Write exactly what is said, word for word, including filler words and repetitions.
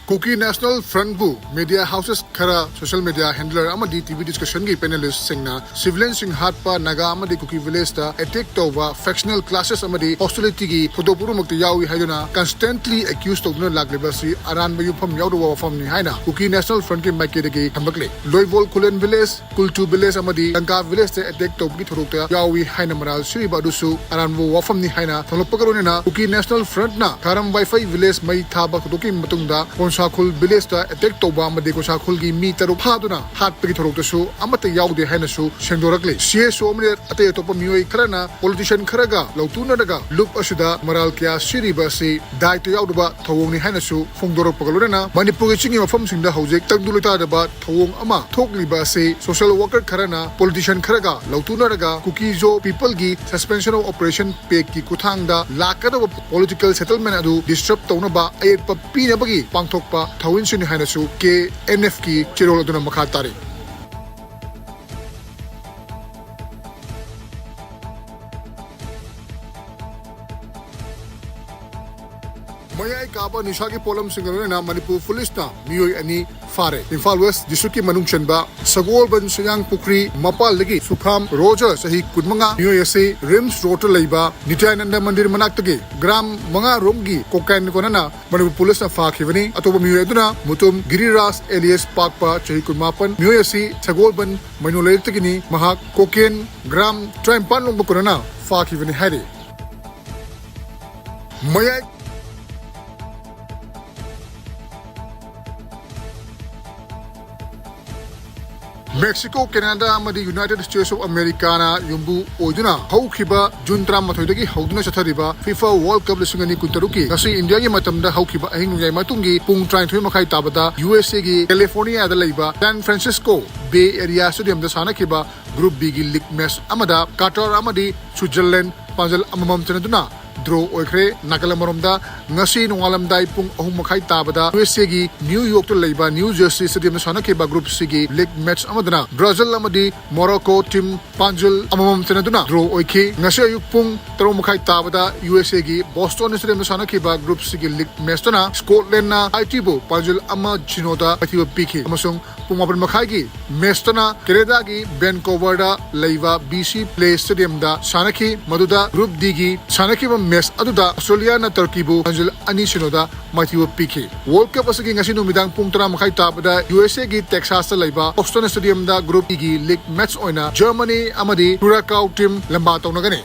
Kuki National Front ꯕꯨ media houses ꯈꯔ, social media handler ꯑꯃꯗꯤ T V discussion ꯒꯤ panelist ꯁꯤꯡꯅ civilian ꯁꯤꯡ ꯍꯥꯠꯄ, ꯅꯥꯒꯥ ꯑꯃꯗꯤ ꯀꯨꯀꯤ village ꯇ attack ꯇꯧꯕ, factional clashes ꯑꯃꯗꯤ hostility ꯒꯤ ꯊꯧꯗꯣꯛ ꯄꯨꯝꯅꯃꯛꯇ ꯌꯥꯎꯏ ꯍꯥꯏꯗꯨꯅ constantly accuse ꯇꯧꯗꯨꯅ ꯂꯥꯛꯂꯤꯕ ꯑꯁꯤ ꯑꯔꯥꯟꯕ ꯌꯨꯝꯐꯝ ꯌꯥꯎꯗꯕ ꯋꯥꯐꯝꯅꯤ ꯍꯥꯏꯅ Kuki National Front ꯀꯤ ꯃꯥꯏꯀꯩꯗꯒꯤ ꯊꯝꯂꯛꯂꯤ꯫ ꯂꯣꯏꯕꯣꯜ ꯈꯨꯂꯦꯟ village, ꯀꯨꯜꯇꯨ village ꯑꯃꯗꯤ ꯂꯪꯀꯥ village ꯇ attack ꯇꯧꯕꯒꯤ ꯊꯧꯗꯣꯛꯇ ꯌꯥꯎꯏ ꯍꯥꯏꯅ ꯃꯔꯥꯜ ꯁꯤꯔꯤꯕ ꯑꯗꯨꯁꯨ ꯑꯔꯥꯟꯕ ꯋꯥꯐꯝꯅꯤ ꯍꯥꯏꯅ ꯊꯝꯂꯛꯄꯒ ꯂꯣꯏꯅꯅ Kuki National Front ꯅ ꯈꯥꯔꯝ ꯋꯥꯏꯐꯩ village ꯃꯩ ꯊꯥꯕ ꯊꯧꯗꯣꯛꯀꯤ ꯃꯇꯨꯡꯗ ꯀꯣꯟꯁꯥꯈꯨꯜ village ꯇ attack ꯇꯧꯕ ꯑꯃꯗꯤ ꯀꯣꯟꯁꯥꯈꯨꯜꯒꯤ ꯃꯤ ꯇꯔꯨꯛ ꯐꯥꯗꯨꯅ ꯍꯥꯠꯄꯒꯤ ꯊꯧꯗꯣꯛꯇꯁꯨ ꯑꯃꯠꯇ ꯌꯥꯎꯗꯦ ꯍꯥꯏꯅꯁꯨ ꯁꯦꯡꯗꯣꯔꯛꯂꯤ꯫ C S O ꯑꯃꯗꯤ ꯑꯇꯩ ꯑꯇꯣꯞꯄ ꯃꯤꯑꯣꯏ ꯈꯔꯅ politician ꯈꯔꯒ ꯂꯧꯇꯨꯅꯔꯒ ꯂꯨꯞ ꯑꯁꯤꯗ ꯃꯔꯥꯜ ꯀꯌꯥ ꯁꯤꯔꯤꯕ ꯑꯁꯤ ꯗꯥꯏꯇ ꯌꯥꯎꯗꯕ ꯊꯧꯑꯣꯡꯅꯤ ꯍꯥꯏꯅꯁꯨ ꯐꯣꯡꯗꯣꯔꯛꯄꯒ ꯂꯣꯏꯅꯅ ꯃꯅꯤꯄꯨꯔꯒꯤ ꯆꯤꯡꯒꯤ ꯃꯐꯝꯁꯤꯡꯗ ꯍꯧꯖꯤꯛ ꯇꯪꯗꯨ ꯂꯩꯇꯥꯗꯕ ꯊꯧꯑꯣꯡ ꯑꯃ ꯊꯣꯛꯂꯤꯕ ꯑꯁꯤ social worker ꯈꯔꯅ politician ꯈꯔꯒ ꯂꯧꯇꯨꯅꯔꯒ ꯀꯨꯀꯤꯖꯣ people ꯒꯤ suspension of operation pact ꯀꯤ ꯈꯨꯠꯊꯥꯡꯗ ꯂꯥꯛꯀꯗꯕ political settlement ꯑꯗꯨ disturb ꯇꯧꯅꯕ ꯑꯌꯦꯠꯄ ꯄꯤꯅꯕꯒꯤ ꯄꯥꯡꯊꯣꯛꯄ ꯊꯧꯑꯣꯡꯁꯤꯡꯅꯤ ꯍꯥꯏꯅꯁꯨ K N F ꯀꯤ ꯆꯦꯔꯣꯜ ꯑꯗꯨꯅ ꯃꯈꯥ ꯇꯥꯔꯤ꯫ ꯃꯌꯥꯏ ꯀꯥꯕ ꯅꯤꯁꯥꯒꯤ ꯄꯣꯠꯂꯝꯁꯤꯡꯒ ꯂꯣꯏꯅꯅ ꯃꯅꯤꯄꯨꯔ ꯄꯨꯂꯤꯁꯅ ꯃꯤꯑꯣꯏ ꯑꯅꯤ ꯐꯥꯔꯦ꯫ ꯏꯝꯐꯥꯜ West District ꯀꯤ ꯃꯅꯨꯡ ꯆꯟꯕ ꯁꯒꯣꯜꯕꯟ ꯁꯌꯥꯡ ꯄꯨꯈ꯭ꯔꯤ ꯃꯄꯥꯜꯗꯒꯤ ꯁꯨꯈꯥꯝ ꯔꯣꯖꯔ ꯆꯍꯤ ꯀꯨꯟꯃꯉꯥ, ꯃꯤꯑꯣꯏ ꯑꯁꯤ ꯔꯤꯝꯁ ꯔꯣꯗꯇ ꯂꯩꯕ ꯅꯤꯇ꯭ꯌꯥꯅꯟꯗ ꯃꯟꯗꯤꯔ ꯃꯅꯥꯛꯇꯒꯤ ꯒ꯭ꯔꯥꯝ ꯃꯉꯥ ꯔꯣꯝꯒꯤ cocaine ꯀꯣꯟꯅꯅ ꯃꯅꯤꯄꯨꯔ ꯄꯨꯂꯤꯁꯅ ꯐꯥꯈꯤꯕꯅꯤ꯫ ꯑꯇꯣꯞꯄ ꯃꯤꯑꯣꯏ ꯑꯗꯨꯅ ꯃꯨꯇꯨꯝ ꯒꯤꯔꯤꯔꯥꯖ alias ꯄꯥꯛꯄ ꯆꯍꯤ ꯀꯨꯟꯃꯥꯄꯟ, ꯃꯤꯑꯣꯏ ꯑꯁꯤ ꯁꯒꯣꯜꯕꯟ ꯃꯩꯅꯣ ꯂꯩꯔꯛꯇꯒꯤꯅꯤ꯫ ꯃꯍꯥꯛ cocaine ꯒ꯭ꯔꯥꯝ ꯇꯔꯥꯅꯤꯄꯥꯟ ꯂꯣꯝꯕ ꯀꯣꯟꯅꯅ ꯐꯥꯈꯤꯕꯅꯤ ꯍꯥꯏꯔꯤ꯫ ꯃꯌꯥꯏ ꯃꯦꯛꯁꯤꯀꯣ, ꯀꯦꯅꯥꯗꯥ ꯑꯃꯗꯤ United States of America ꯅ ꯌꯨꯝꯕꯨ ꯑꯣꯏꯗꯨꯅ ꯍꯧꯈꯤꯕ ꯖꯨꯟ ꯇꯔꯥꯃꯥꯊꯣꯏꯗꯒꯤ ꯍꯧꯗꯨꯅ ꯆꯠꯊꯔꯤꯕ FIFA World Cup ꯂꯤꯁꯤꯡ ꯑꯅꯤ ꯀꯨꯟꯇꯔꯨꯛꯀꯤ ꯉꯁꯤ ꯏꯟꯗꯤꯌꯥꯒꯤ ꯃꯇꯝꯗ ꯍꯧꯈꯤꯕ ꯑꯍꯤꯡ ꯅꯣꯡꯌꯥꯏ ꯃꯇꯨꯡꯒꯤ ꯄꯨꯡ ꯇꯔꯥꯅꯤꯊꯣꯏ ꯃꯈꯥꯏ ꯇꯥꯕꯗ U S A ꯒꯤ ꯀꯦꯂꯤꯐꯣꯔꯅꯤꯌꯥꯗ ꯂꯩꯕ San Francisco Bay Area Stadium ꯗ ꯁꯥꯟꯅꯈꯤꯕ Group B ꯒꯤ league match ꯑꯃꯗ ꯀꯇꯔ ꯑꯃꯗꯤ ꯁ꯭ꯋꯤꯠꯖꯔꯂꯦꯟ ꯄꯥꯟꯖꯜ ꯑꯃꯃꯝ ꯆꯟꯅꯗꯨꯅ draw ꯑꯣꯏꯈ꯭ꯔꯦ꯫ ꯅꯥꯀꯜ ꯑꯃꯔꯣꯝꯗ ꯉꯁꯤ ꯅꯣꯡꯉꯥꯜꯂꯝꯗꯥꯏ ꯄꯨꯡ ꯑꯍꯨꯝ ꯃꯈꯥꯏ ꯇꯥꯕꯗ ꯌꯨ ꯑꯦꯁ ꯑꯦꯒꯤ ꯅ꯭ꯌꯨ ꯌꯣꯔꯛꯇ ꯂꯩꯕ ꯅ꯭ꯌꯨ ꯖꯔꯁꯤ ꯁ꯭ꯇꯦꯗꯤꯌꯝꯗ ꯁꯥꯟꯅꯈꯤꯕ ꯒ꯭ꯔꯨꯞ ꯁꯤꯒꯤ ꯂꯤꯒ ꯃꯦꯠꯆ ꯑꯃꯗꯅ ꯕ꯭ꯔꯥꯖꯤꯜ ꯑꯃꯗꯤ ꯃꯣꯔꯣꯀꯣ ꯇꯤꯝ ꯄꯥꯟꯖꯜ ꯑꯃꯃꯝ ꯆꯟꯅꯗꯨꯅ ꯗ꯭ꯔꯣ ꯑꯣꯏꯈꯤ꯫ ꯉꯁꯤ ꯑꯌꯨꯛ ꯄꯨꯡ ꯇꯔꯨꯛ ꯃꯈꯥꯏ ꯇꯥꯕꯗ ꯌꯨ ꯑꯦꯁ ꯑꯦꯒꯤ ꯕꯣꯁꯇꯣꯟ ꯁ꯭ꯇꯦꯗꯤꯌꯝꯗ ꯁꯥꯟꯅꯈꯤꯕ ꯒ꯭ꯔꯨꯞ ꯁꯤꯒꯤ ꯂꯤꯒ ꯃꯦꯠꯆꯇꯅ ꯁ꯭ꯀꯣꯠꯂꯦꯟꯅ ꯍꯥꯏꯇꯤꯕꯨ ꯄꯥꯟꯖꯜ ꯑꯃ ꯁꯤꯅꯣꯗ ꯃꯥꯏꯊꯤꯕ ꯄꯤꯈꯤ ꯑꯃꯁꯨꯡ ꯄꯨꯡ ꯃꯥꯄꯟ ꯃꯈꯥꯏꯒꯤ ꯃꯦꯆꯇꯅ ꯀꯦꯅꯦꯗꯥꯒꯤ ꯚꯦꯟꯀꯣꯚꯔꯗ ꯂꯩꯕ ꯕꯤ ꯁꯤ ꯄ꯭ꯂꯦ ꯁ꯭ꯇꯦꯗꯤꯌꯝꯗ ꯁꯥꯟꯅꯈꯤ꯫ ꯃꯗꯨꯗ ꯒ꯭ꯔꯨꯞ ꯗꯤꯒꯤ ꯁꯥꯟꯅꯈꯤꯕ ꯃꯦꯆ ꯑꯗꯨꯗ ꯑꯣꯁꯇ꯭ꯔꯦꯂꯤꯌꯥꯅ ꯇꯔꯀꯤꯕꯨ ꯄꯥꯟꯖꯜ ꯑꯅꯤ ꯁꯤꯅꯣꯗ ꯃꯥꯏꯊꯤꯕ ꯄꯤꯈꯤ꯫ ꯋꯥꯔꯜꯗ ꯀꯞ ꯑꯁꯤꯒꯤ ꯉꯁꯤ ꯅꯨꯃꯤꯗꯥꯡ ꯄꯨꯡ ꯇꯔꯥ ꯃꯈꯥꯏ ꯇꯥꯕꯗ ꯌꯨ ꯑꯦꯁ ꯑꯦꯒꯤ ꯇꯦꯛꯁꯥꯁꯇ ꯂꯩꯕ ꯕꯣꯁꯇꯟ ꯁ꯭ꯇꯦꯗꯤꯌꯝꯗ ꯒ꯭ꯔꯨꯞ ꯏꯒꯤ ꯂꯤꯒ ꯃꯦꯆ ꯑꯣꯏꯅ ꯖꯔꯃꯅꯤ ꯑꯃꯗꯤ ꯀꯨꯔꯥꯀꯥꯎ ꯇꯤꯝ ꯂꯝꯕꯥ ꯇꯧꯅꯒꯅꯤ꯫